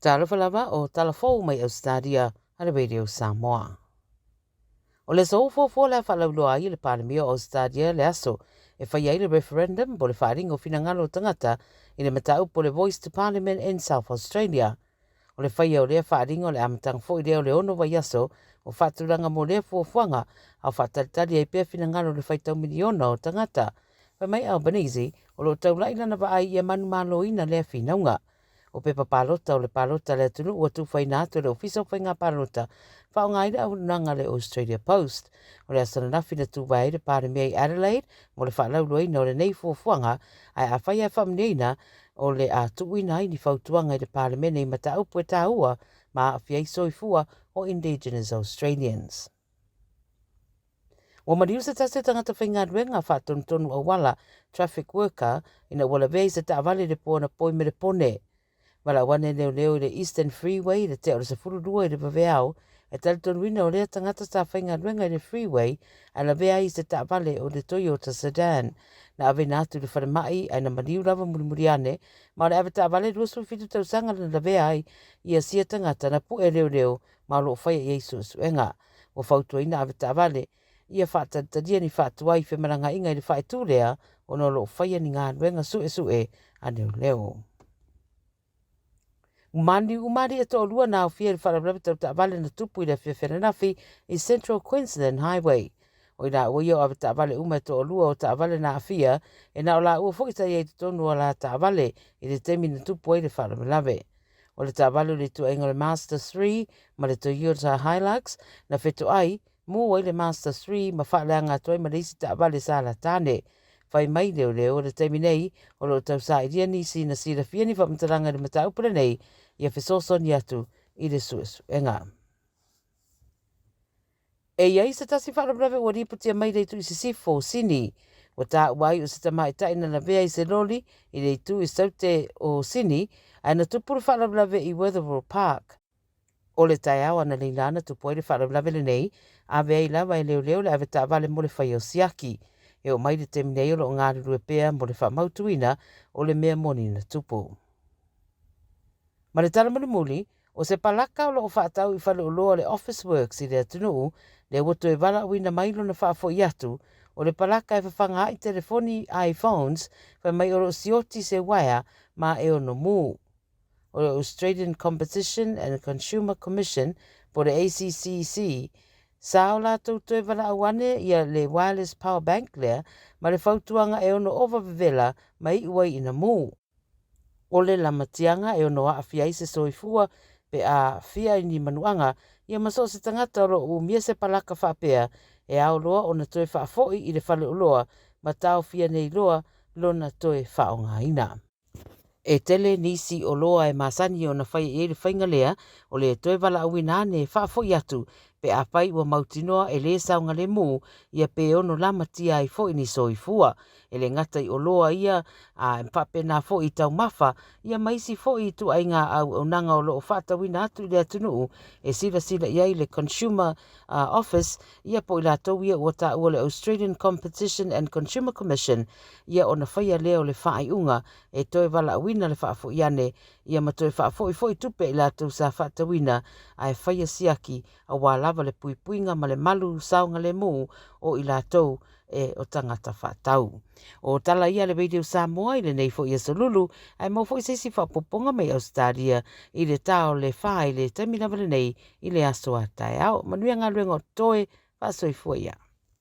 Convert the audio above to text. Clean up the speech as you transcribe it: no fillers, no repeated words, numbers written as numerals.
Talofa lava o tala fou mai Ausetalia a le Radio Samoa. O le aso ufoafoa le a faalauiloa ai e le Palemia o Ausetalia le aso e faia ai le referendum po o le faaaliga o finagalo o tagata i le mataupu o le Voice to Parliament in South Australia. O le faia o lea faaaliga o le amataga foi lea o le ono vaiaso o faatulaga mo lea fuafuaga a o faatalitali ai pea finagalo o le faitau miliona o tagata. Fai mai Albanese, o lo o taulai lana vaai ia manumaloina lea finauga. O pepa palota o le palota a le atunuu ua tufaina atu e le Ofisa o Faiga Palota faaaoga ai le auaunaga a le Australia Post. O le aso ananafi na tuvae ai le Palemia i Adelaide mo le faalauiloaina o lenei fuafuaga, ae afai ae faamanuiaina, o le a tuuina ai ni fautuaga i le Palemene i mataupu e taua ma aafia ai soifua o Indigenous Australians. Ua maliu se tasi o tagata faigaluega faatonutonu auala, traffic worker, ina ua lavea i se taavale i le po anapo i Melepone. Valaau ane leoleo i le Eastern Freeway i le tea o le 12 i le vaveao, e talitonuina o lea tagata sa faigaluega i le freeway ae lavea ai i se taavale o le Toyota sedan. Na aveina atu i le falemai ae na maliu lava mulimuli ane, ma o le avetaavale 27 tausaga na lavea ai ia sia tagata na pu'e e leoleo ma o lo o faia i ai suesuega. Ua fautuaina avetaavale ia faatalitalia ni faatuai femalagaaiga i le faaitu lea ona o lo o faia ni galuega suesue a leoleo. Maliu uma alii e toalua na aofia i le faalavelave tau taavale na tupu i le afiafi ananafi i Central Queensland Highway. O i laua ia o avetaavale uma e toalua o taavale na aafia, e na o laua foi sa i ai i totonu o ala taavale i le taimi na tupu ai le faalavelave. O le taavale o le ituaiga o le Mazda 3 ma le Toyota Hilux na fetoai, mū ai le Mazda 3 ma faaleaga atu ai ma le isi taavale sa lata ane. Fai mai leoleo, o le taimi nei, o lo o tausailia nisi na silafia ni faamatalaga i le mataupu lenei ia fesoasoani atu i le suesuega. E i ai se tasi faalavelave ua lipotia mai le itu i sisifo o Sini. Ua taua ai o se tamaitai na lavea i se loli i le itu i saute o Sini, ae na tupu le faalavelave i Wetherill Park. O le taeao analeila na tupu ai le faalavelave lenei, ave ai lava e leoleo le avetaavale mo le faia o siaki. E oo mai le taimi nei o lo o galulue pea mo le faamautuina o le mea moni na tupu. Ma le tala mulimuli, o se palaka o lo o faatau i faleoloa o le Officeworks i le atunuu, lea ua toe valaauina mai lona faafoi atu, o le palaka e fafaga ai telefoni iPhones, fai mai o lo o sioti se uaea ma e ono mū. O le Australian Competition and Consumer Commission po o le ACCC, sa o latou toe valaau ane ia le wireless power bank lea ma le fautuaga e ono ova vevela ma iu ai ina mū. O le lamatiaga e ono aafia ai se soifua pe a aafia i ni manuaga, ia ma so o se tagata o lo o umia se palaka faapea, e ao loa ona toe faafoi i le faleoloa ma taofia nei loa lona toe faaaogaina. E tele nisi oloa e masani ona faia i ai le faiga lea o le toe valaauina ane e faafoi atu pe afai ua mautinoa e lē saogalemu ia pe ono lamatia ai foi ni soifua. E le gata i oloa ia, a e faapena foi i taumafa ia ma isi foi ituaiga auaunaga o lo o faatauina atu i le atunuu e silasila i ai le Consumer Office ia po o i latou ia ua taua le Australian Competition and Consumer Commission ia ona faia lea o le faaiuga e toe valaauina le faafoi ane ia ma toe faafoi foi tupe i latou sa faatauina ae faia siaki aua lava le puipuiga ma le malu saogalemu o i latou e o tagata faatau. O tala ia a le Radio Samoa i lenei foi aso Lulu, ae maua foi se isi faaopoopoga mai Ausetalia i le ta o le 4 i le taimi lava lenei i le aso a taeao. Manuia galuega o totoe, faasoifua ia.